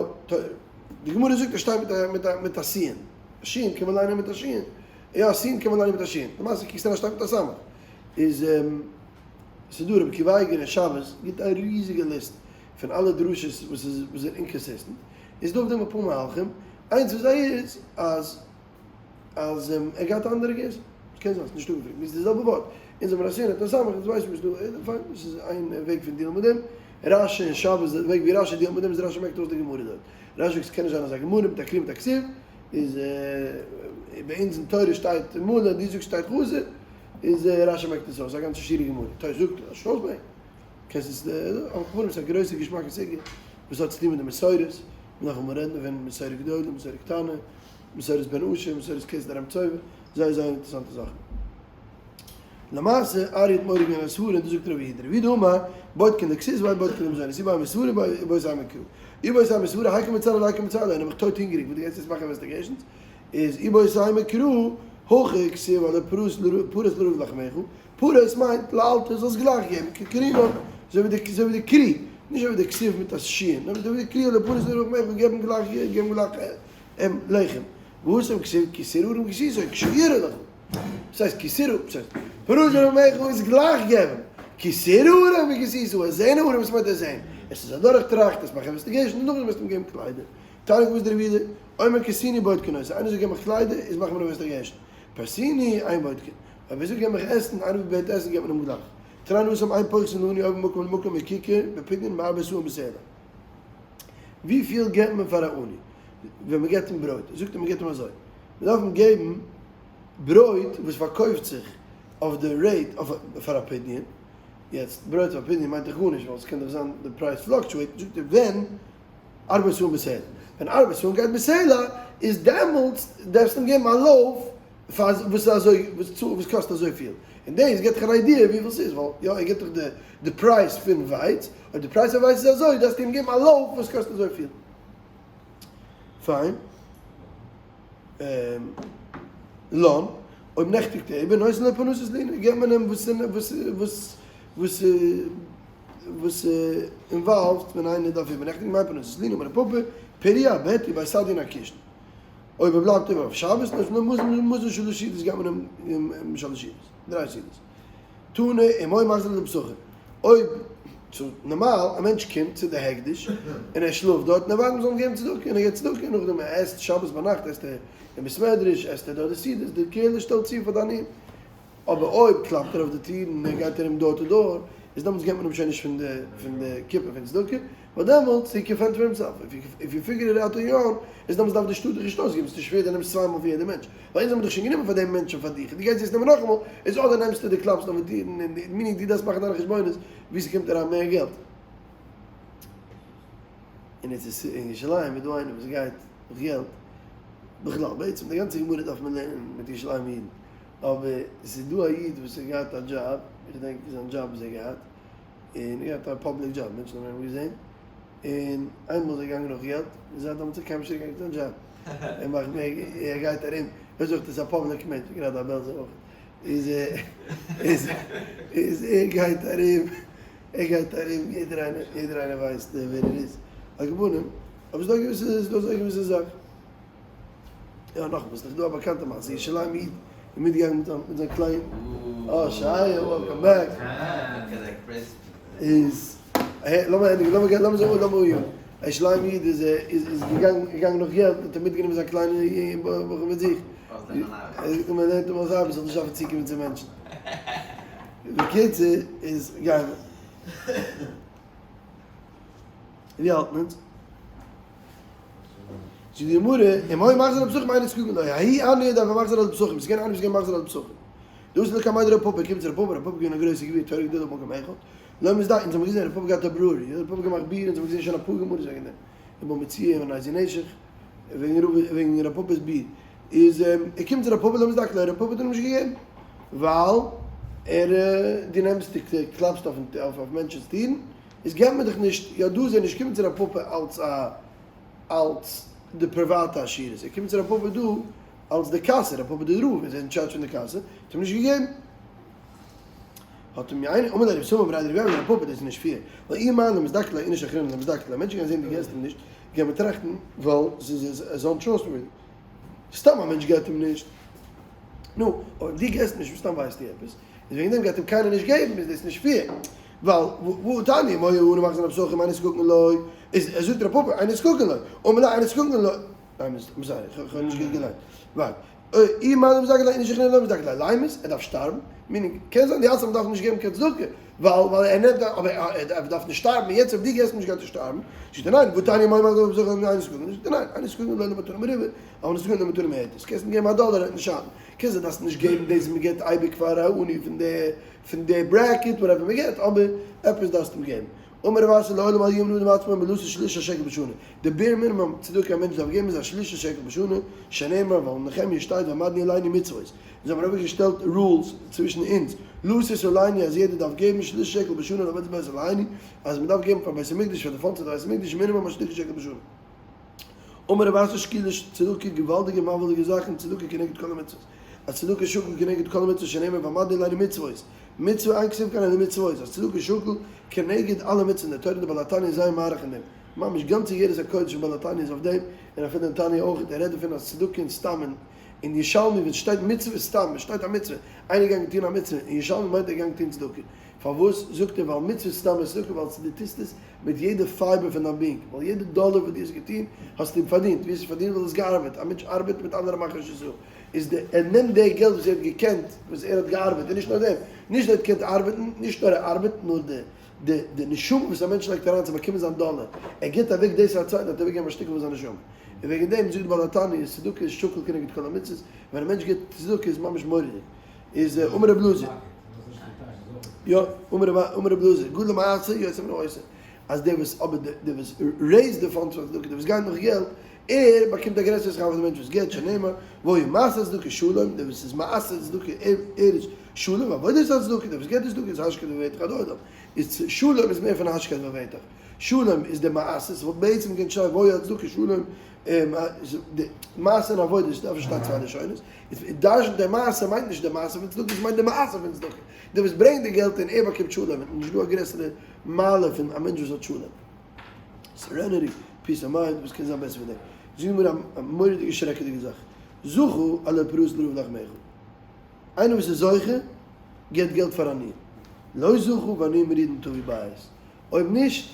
די גמרא זאגט עס שטייט מיט א מיט א מיט א סין, א שין קען מען ליינען מיט א שין, יא א סין קען מען ליינען מיט א שין, למעשה קוקסטו אריין שטייט מיט א סמך, איז ס'איז דא רבי עקיבא אייגער אין שבת גיבט א ריזיגע list פון אלע דרשות וואס איז וואס זענען inconsistent, איז דא אויף דעם אפאר מהלכים, איינס פון זיי איז אז אז ער געהאט א אנדערע גירסא, קען זיין, ס'נישט אפגעפרעגט, מיר איז די זעלבע ווארט, אונז האבן א סין האט א סמך, אונז ווייסן מיר ס'דא, פיין, דאס איז איין וועג פון deal ן מיט דעם, רשי אין שבת, די וועג ווי רשי deal ט מיט דעם איז רשי מעקט אויס די גמרא דארט, רשי זאגט ס'קען נישט זיין אזא גמרא מיט א קרי מיט א כתיב, איז ביי אונז אין תורה שטייט מלא, דו זאגסט שטייט חסר, איז רשי מעקט עס אויס, א גאנצע שירה גמרא, תורה זאגט, לאז אויסברענגען. קענסט עס על כל פנים ס'איז א גרויסע געשמאקע סוגיא וואס האט צוטון מיט די מסורת, מ'דארף אמאל רעדן דערפון, מסורה גדולה, מסורה קטנה, מסורת בן אשר, מסורת כסדר ארם צובא, זייער זייער אינטערעסאנטע זאכן. למעשה אריה האט מורא געווען א סברה און דאס זאגט רבי יהודה, רבי יהודה אמר, בודקין לכסות ואין בודקין למזונות, איבעית אימא סברה איבעית אימא קרא. איבעית אימא סברה היכא מצער ליה היכא מצער ליה, און איך בין טויט הונגעריג וואס דו גייסט יעצט מאכן investigations, איז איבעית אימא קרא, הכא כתיב הלא פרוס לרעב לחמך, פרוס מיינט לאלתר זאלסט גלייך געבן, ככרינו, אזוי ווי די אזוי ווי די קרי, נישט אזוי ווי די כתיב מיט א שין, נאר אזוי ווי די קרי הלא פרוס לרעב לחמך געבן גלייך געבן גלייך לחם, והתם כתיב כי תראה ערום וכסיתו כשיראה לך. וואס הייסט כי תראה? וואס הייסט פרוס לרעב לחמך איז גלייך געבן, כי תראה ערום וכסיתו, עס זעהן ערום וואס מיינט עס זעהן? עס איז אדורך טראכט, עס מאכן investigation און נאכדעם וועסטו אים געבן קליידער. תניא וואס דער ווידער, אומר כסיני בודקין אותו, איינער זאגט געב מיך קליידער, איז מאכט מען investigation. פרסיני אין בודקין. אויב ער זאגט געב מיך עסן, איינער וואס בעט עסן געבט מען אים גלייך. תנן התם אין פוחתין לעני העובר ממקום למקום מכיכר בפדיון מארבע סאים בסלע. וויפיל געבט מען פאר א עני ווען מען געבט אים ברויט? זאגט ער מען געבט אים אזוי, מען דארף אים געבן ברויט וואס פארקויפט זיך אויף די rate פאר א פדיון, יעצט ברויט פאר פדיון מיינט דאך גארנישט ווייל עס קען דאך זיין די פרייז fluctuate, זאגט ער ווען ארבע סאים בסלע, ווען ארבע סאים גייט בסלע איז דעמאלטס דארפסטו אים געבן א loaf פאר וואס איז אזוי וואס קאסט אזויפיל, און דאס געבט דיך אן idea וויפיל ס'איז, ווייל יא ער געבט דיך די פרייז פון ווייץ, אויב די פרייז פון ווייץ איז אזוי דארפסטו אים געבן א loaf וואס קאסט אזויפיל. פיין. לן, אויב נעכטיגט ער איבער, נותן לו פרנסת לינה, געבט מען אים וואס וואס וואס וואס involved ווען איינער דארף איבערנעכטיגן, מאי פרנסת לינה, אמר רב פפא, פוריא בטרי בי סדין אקישן. אויב ער בלייבט איבער אויף שבת, נותן לו מזון שלש סעודות, געבט מען אים שלש סעודות, דריי סעודות. תנא, אם היה מחזיר על הפתחים. אויב, צו נארמאל, א מענטש קומט צו די הקדש, און ער שלאפט דארט, און ער ווארט מ'זאל אים געבן צדקה, און ער געבט צדקה, און נאכדעם ער עסט שבת ביינאכט עסט ער אין בית מדרש, עסט ער דארט די סעודות, די קהילה שטעלט צו פאר די עניים. אבער אויב קלאפט ער אויף די טירן און ער גייט ארום door to door, איז דעמאלטס געבט מען אים שוין נישט פון די פון די קופה פון צדקה, ווייל דעמאלטס he can fend for himself, if you figure it out on your own, איז דעמאלטס דארף די שטאט דיך נישט אויסגעבן, ס'איז נישט fair דו נעמסט צוויי מאל פון יעדע מענטש, ווייל אונז האבן דאך שוין גענומען פאר דעם מענטש און פאר דיך, און דו גייסט יעצט נעמען נאכאמאל, איז אדער נעמסטו די קלאפסט אויף די טירן און meaning דו דארפסט מאכן דיינע חשבונות ווי ס'קומט אריין מער געלט. אין ארץ ישראל אין ירושלים איז דא איינער וואס גייט נאך געלט, בכלל בעצם די גאנצע גמרא דארף מען לערנען מיט ירושלימ'ע אידן, אבער ס'איז דא א איד וואס האט געהאט א דזשאב, איך געדענק זיין דזשאב וואס ער האט געהאט, און ער האט געהאט א public job, מענטשן האבן אים געזען, און איינמאל איז ער געגאנגען נאך געלט, און זייט דעמאלטס איז ער קיינמאל נישט צוריק געגאנגען צו זיין דזשאב, ער מאכט מער, ער גייט ארום, ער זאגט עס איז א public מענטש, גראדע א בעלזער אויך, איז ער, איז, איז ער גייט ארום, ער גייט ארום, יעדער איינער, יעדער איינער ווייסט ווער ער איז, על כל פנים, אבער ס'איז דא א געוויסע, ס'איז דא אזא געוויסע זאך. יא נאכאמאל, ס'איז דאך דא א באקאנטע מעשה, ירושלים איד איז מיטגעגאנגען מיט זיין מיט זיין קליין, אה שייע welcome back. איז, לאמיר ענדיגן, לאמיר גיין, לאמיר זאגן, לאמיר אנהייבן. א ירושלים איד איז איז איז געגאנגען געגאנגען נאך געלט, האט ער מיטגענומען זיין קליינע בחור מיט זיך. ער זאגט אים, ער לערנט אים אויס ארבעט, זאל נישט דארפן צוקומען צו מענטשן. בקיצור, איז גיימער. ווי האלט מען אונז? זאגט די גמרא, אם היה מחזיר על הפתחים אין נזקקין לו, ההוא עניא דהוה מחזיר על הפתחים, ס'איז געווען איינער וואס איז געווען מחזיר על הפתחים. דאתא לקמיה דרב פפא, קומט צו רב פפא, רב פפא איז געווען א גרויסע גביר, תורה גדולה במקום אחד, לא מזדקן, אונז האבן געזען רב פפא געהאט א brewery, רב פפא געמאכט ביר, אונז האבן געזען שוין אפאר גמרות וועגן דעם, אין בבא מציעא און איזהו נשך, וועגן רב פפא'ס ביר, איז ער קומט צו רב פפא לא מזדקן ליה, רב פפא האט אים נישט געגעבן, ווייל ער, דו נעמסט דו קלאפסט אויף מענטשנ'ס טירן, איז געבט מען דיך נישט, יא דא איז ער נישט קומען צו רב פפא אלס א אלס די פריוואטע עשירות, ער קומט צו רב פפא דא אלס די קאסע, רב פפא די רב איז אין טשארדזש פון די קאסע, האט אים נישט געגעבן. האט אים איינער, אמר ליה רב סמא בריה דרב ירמיה לרב פפא דאס איז נישט fair, ווייל אי מאן דמזדקק ליה איניש אחרינא לא מזדקק ליה, מענטשן גייען זען דו געסט אים נישט, גייען מען טראכטן ווייל ס'איז איז untrustworthy, סתם א מענטש געבט אים נישט, נו, אויב דו געסט נישט מסתם ווייסטו עפעס, איז וועגן דעם גייט אים קיינער נישט געבן, איז דאס נישט fair, ווייל והא תניא אם היה עני מחזיר על הפתחים אין נזקקין לו, איז ער זאגט רב פפא אין נזקקין לו, אמר ליה אין נזקקין לו, ניין I'm sorry, איך האב נישט גוט געליינט, ווארט, אי מאן דמזדקק ליה איניש אחרינא לא מזדקק ליה, לימות, ער דארף שטארבן, meaning, קען זיין די האלטסט אז מ'דארף נישט געבן קיין צדקה, ווייל ווייל ער נעמט אבער ער דארף נישט שטארבן, יעצט אויב דו געסט נישט גייט ער שטארבן, זאגט ער ניין, והא תניא אם היה מחזיר על הפתחים אין נזקקין לו, זאגט ער ניין, אין נזקקין לו למתנה מרובה, אבל נזקקין למתנה מועטת, קענסט אים געבן א דאלער ער וועט נישט שאטן. קען זיין דארפסט נישט געבן דאס וואס מען געבט אייביג פאר א עני פון די פון די bracket whatever מען געבט אבער עפעס דארפסטו אים געבן. אמר רב אסי לעולם אל ימנע אדם עצמו מלתת שליש השקל בשנה, די bare minimum צדקה א מענטש דארף געבן איז א שליש השקל בשנה, שנאמר ווייל אין נחמיה שטייט והעמדנו עלינו מצוות, אונז האבן ארויף געשטעלט rules צווישן אונז. לתת עלינו אז יעדער דארף געבן שליש שקל בשנה לעבודת בית אלהינו, אז מען דארף געבן פאר בית המקדש פאר די funds פון די בית המקדש מינימום א שליש שקל בשנה. אמר רב אסי שקולה צדקה געוואלדיגע מבהיל'דיגע זאכן צדקה כנגד כל המצוות אז צדקה שקול כנגד כל המצוות שנאמר והעמדנו עלינו מצוות מצוה אין כתיב כאן אלא מצוות אז צדקה שקול כנגד אלע מצוות אין די תורה און די בעל התניא איז זייער מאריך אין דעם ממש גאנצע איגרת הקודש פון בעל התניא איז אויף דעם און אפילו אין תניא אויך ער רעדט דערפון אז צדקה און סתם אין אין ירושלמי ווען ס'שטייט מצוה סתם ווען שטייט א מצוה איינער געגאנגען טון א מצוה אין ירושלמי מיינט ער געגאנגען טון צדקה פארוואס זאגט ער ווייל מצוה סתם איז צדקה ווייל דו טוסט עס מיט יעדע fiber פון דיין being, ווייל יעדע דאלער וואס דו האסט געטון האסטו פארדינט, ווי האסט עס פארדינט? ווייל דו האסט געארבעט, א מענטש ארבעט מיט אנדערע מאכן נישט אזוי, איז די ער נעמט די געלט וואס ער האט געקענט, וואס ער האט געארבעט, און נישט נאר דעם, נישט ער האט געקענט ארבעטן, נישט נאר ער ארבעט, נאר די די די נשמה וואס א מענטש לייגט אריין צו באקומען זיין דאלער, ער גיבט אוועק דאס פאר א צווייטן, האט ער אוועקגעגעבן א שטיקל פון זיין נשמה. און וועגן דעם זאגט די בעל התניא, צדקה איז שקול כנגד כל המצוות, ווען א מענטש גיבט צדקה איז ממש מורא'דיג. איז אמר רב אלעזר, יא, אמר רב אלעזר, גדול המעשר יותר מן העושה, אז דער וואס, אבער דער וואס raise ט די funds פאר צדקה, דער וואס גייט נאך געלט, ער באקומט א גרעסערע שכר פון די מענטש וואס געבט, שנאמר, והיה מעשר צדקה שלום, דער וואס איז מעשר צדקה, ער איז שלום, ועבודת הצדקה, דער וואס געבט די צדקה איז השקט ובטח עד עולם, איז שלום איז מער פון השקט ובטח, שלום איז דער מעשר, ס'וואלט בעצם געקענט שטיין והיה הצדקה שלום, די מעשה און עבודה דארף נישט שטיין צוויי לשונות, דרש'נט דער מעשה מיינט נישט די מעשה פון צדקה, עס מיינט די מעשה פון צדקה, דער וואס ברענגט די געלט און ער באקומט שלום, און נישט דא א גרעסערע מעלה פון א מענטש וואס האט שלום. serenity, peace of mind, וואס קען זיין בעסער פון דעם? זאג מיר א מורא'דיגע שרעקעדיגע זאך, זכה הלא פרס לרעב לחמך, איינער וואס איז זוכה געבט געלט פאר עניים, לא זכה ועניים מרודים תביא בית, אויב נישט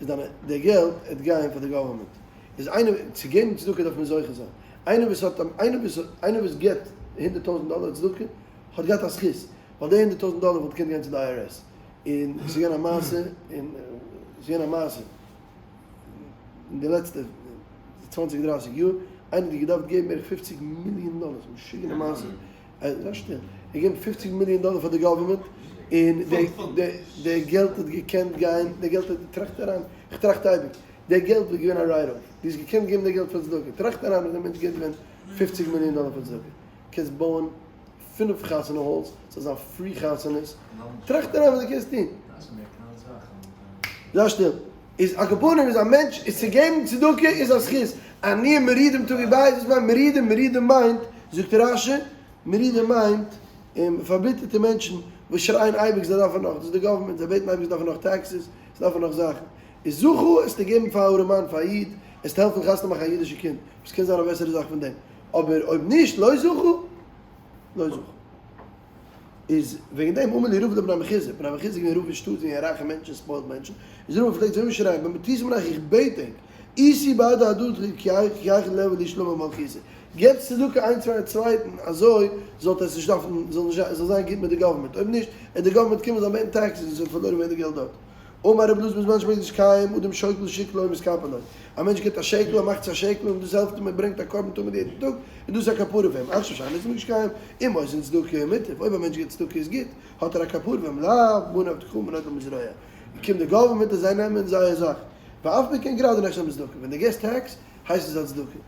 איז דיינע די געלט עט גיין פאר די government, איז איינער צו געבן צדקה דארף מען זוכה זיין, איינער וואס האט איינער וואס איינער וואס געבט 100,000 דאלער צדקה האט געהאט א זכות, ווייל די 100,000 דאלער וואלט געקענט גיין צו די IRS, און ס'איז געווען א מעשה און ס'איז געווען א מעשה אין די לעצטע צוואנציג דרייסיג יאר, איינער האט געדארפט געבן בערך פופציג מיליאן דאלער, משוגענע מעשה. זיי שטיל, ער געבן פופציג מיליאן דאלער פאר די government, און די געלט האט געקענט גיין, די געלט האט, טראכט אריין, איך טראכט אייביג, די געלט וואלט געווען א write off, דו האסט געקענט געבן די געלט פאר צדקה, טראכט אריין ווען די מענטש געבט ווען פופציג מיליאן דאלער פאר צדקה, קענסט בויען פינף חתונה halls, ס'זאל זיין free חתונות, טראכט אריין וואס דו קענסט טון. זיי שטיל. איז על כל פנים איז א מענטש איז צו געבן צדקה איז א זכות, עניים מרודים תביא בית, וואס מיינט מרודים? מרודים מיינט, זאגט רש"י, מרודים מיינט פארביטערטע מענטשן וואס שרייען אייביג זיי דארפן נאך, דאס איז די government, זיי בעטן אייביג זיי דארפן נאך taxes, זיי דארפן נאך זאכן, איז זכו עס צו געבן פאר א ארעמאן, פאר א איד, עס צו העלפן חתונה מאכן א אידישע קינד, וואס קען זיין א בעסערע זאך פון דעם, אבער אויב נישט, לא זכו, לא זכו. איז וועגן דעם אמר לי רבא לבני מחוזא, בני מחוזא איז געווען רב אין שטאט זענען רייכע מענטשן spoiled מענטשן, איז רבא פלעגט זיי אנשרייען במטותא מינייכו איך בעט ענק, עושו בהדי הדדי כי היכי דליהוי להו שלמא במלכותא, געבטס צדקה איינס פארן צווייטן אזוי זאלט עטס נישט דארפן זאל נישט זאל זיין גוט מיט די government, אויב נישט וועט די government קומען זאל בעטן taxes און ס'וועט פארלוירן ווערן די געלט דארט. אמר רבי אלעזר בזמן שהמקדש קיים אדם שוקל שקלו ומתכפר לו, א מענטש געבט א שקל ער מאכט צו א שקל און דאס העלפט אים ער ברענגט א קרבן תמיד יעדן טאג און דאס איז א כפרה פאר אים, עכשיו שאין בית המקדש קיים אם עושין צדקה מוטב, אויב א מענטש געבט צדקה איז גוט האט ער א כפרה ואם לאו בנין אבטחו מנוטל מזרוע קומט די government און זיי נעמען זייער זאך ואף פי כן גראדע נחשב בצדקה ווען דו געבסט tax הייסט עס א צדקה.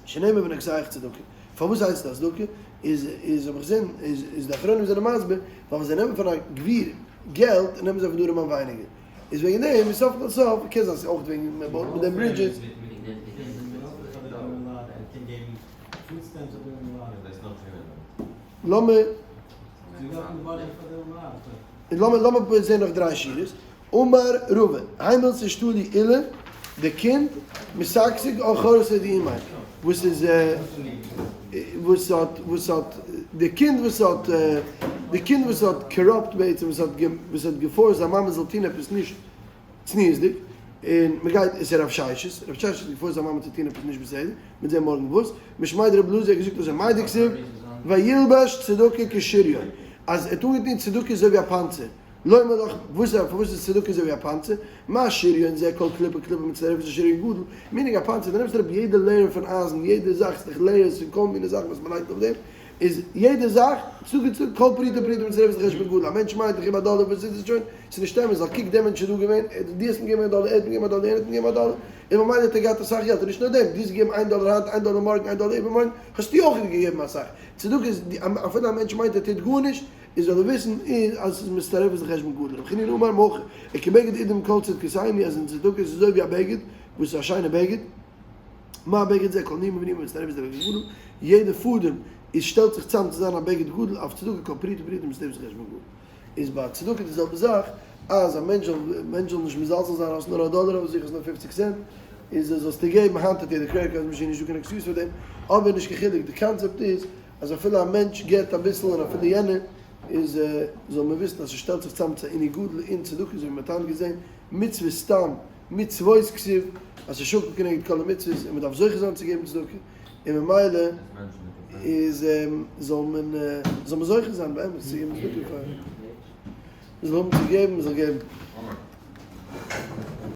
שנאמר בנכסיך צדקה. פארוואס הייסט עס א צדקה? איז איז האב איך געזען איז איז די אחרונים זענען מסביר ווייל ווען זיי נעמען פון א גביר געלט נעמען זיי פון די ארעמאן ווייניגער. איז וועגן דעם איז סוף כל סוף קען זיין ס'איז אויך וועגן מען בויט מיט דעם bridges. לאמיר לאמיר לאמיר זען נאך דריי שורות. אמר רבא, היי מילתא שתלי עולא, די קינד, משגשג אחורתא דאימיה, וואס איז וואס האט וואס האט די קינד וואס האט די קינד וואס האט corrupt בעצם וואס האט וואס האט גע force ט זיין מאמע זאל טון עפעס נישט צניעות'דיג, און מען גייט עס איז רב ששת, רב ששת האט גע force ט זיין מאמע צו טון עפעס נישט בסדר, מ'וועט זען מארגן וואס, משמיה דרבי אלעזר האט געזאגט אזוי מאי דכתיב וילבש צדקה כשריון, אז ער האט אנגעטון צדקה אזוי ווי א פאנצער. לומר לך, וואס איז פארוואס איז צדקה אזוי ווי א פאנצער? מה שריון זה כל קליפה קליפה מצטרפת לשריון גדול, meaning א פאנצער, דו נעמסט אראפ יעדע layer פון אייזן, יעדע זאך, ס'איז דאך layers פון כל מיני זאכן וואס מ'לייגט אויף דעם, איז יעדע זאך, צדקה צדקה, כל פרוטה פרוטה מצטרפת לחשבון גדול, א מענטש מיינט איך געב א דאלער וואס איז עס שוין, ס'איז נישט אמת, ווייל קוק דער מענטש איז דא געווען, דו האסט אים געגעבן א דאלער, ער האט אים געגעבן א דאלער, יענער האט אים געגעבן א דאלער, און ממילא האט ער געהאט אסאך געלט, און נישט נאר דעם, דו האסט געגעבן איין דאלער היינט, איין דאלער מארגן, איין דאלער איבערמארגן, האסטו אויך געגעבן אסאך, צדקה איז, אפילו א מענטש מיינט ער טוט גארנישט. איז זאל ער וויסן איז אז עס איז מצטרף איז לחשבון גדול. רבי חנינא אמר מהכא כבגד עידים כל צדקותינו אז אין צדקה איז אזוי ווי א בגד וואס איז א שיינע בגד, מה בגד זה כל נימא ונימא מצטרף איז לבגד גדול, יעדע פאדעם איז שטעלט זיך צאם צו זיין א בגד גדול, אף צדקה כל פרוטה ופרוטה מצטרף איז לחשבון גדול. איז ביי צדקה די זעלבע זאך, אז א מענטש זאל מענטש זאל נישט מזלזל זיין האסט נאר א דאלער אויף זיך האסט נאר פופציג סענט, איז זאלסטו געבן, היינט האט יעדער credit card מאשין נישטא קיין excuse פאר דעם, אבער נישט קיין חילוק, די קאנצעפט איז אז אפילו א מענטש געבט אביסל און אפילו יענער, איז זאל מען וויסן אז ס'שטעלט זיך צאם צו א עני גדול אין צדקה אזוי ווי מ'האט היינט געזען, מצוה סתם, מצוות כתיב, אז ס'איז שקול כנגד כל המצוות און מ'דארף זוכה זיין צו געבן צדקה, און ממילא איז זאל מען זאל מען זוכה זיין באמת צו געבן צדקה פאר מ'זאל האבן צו געבן מ'זאל געבן.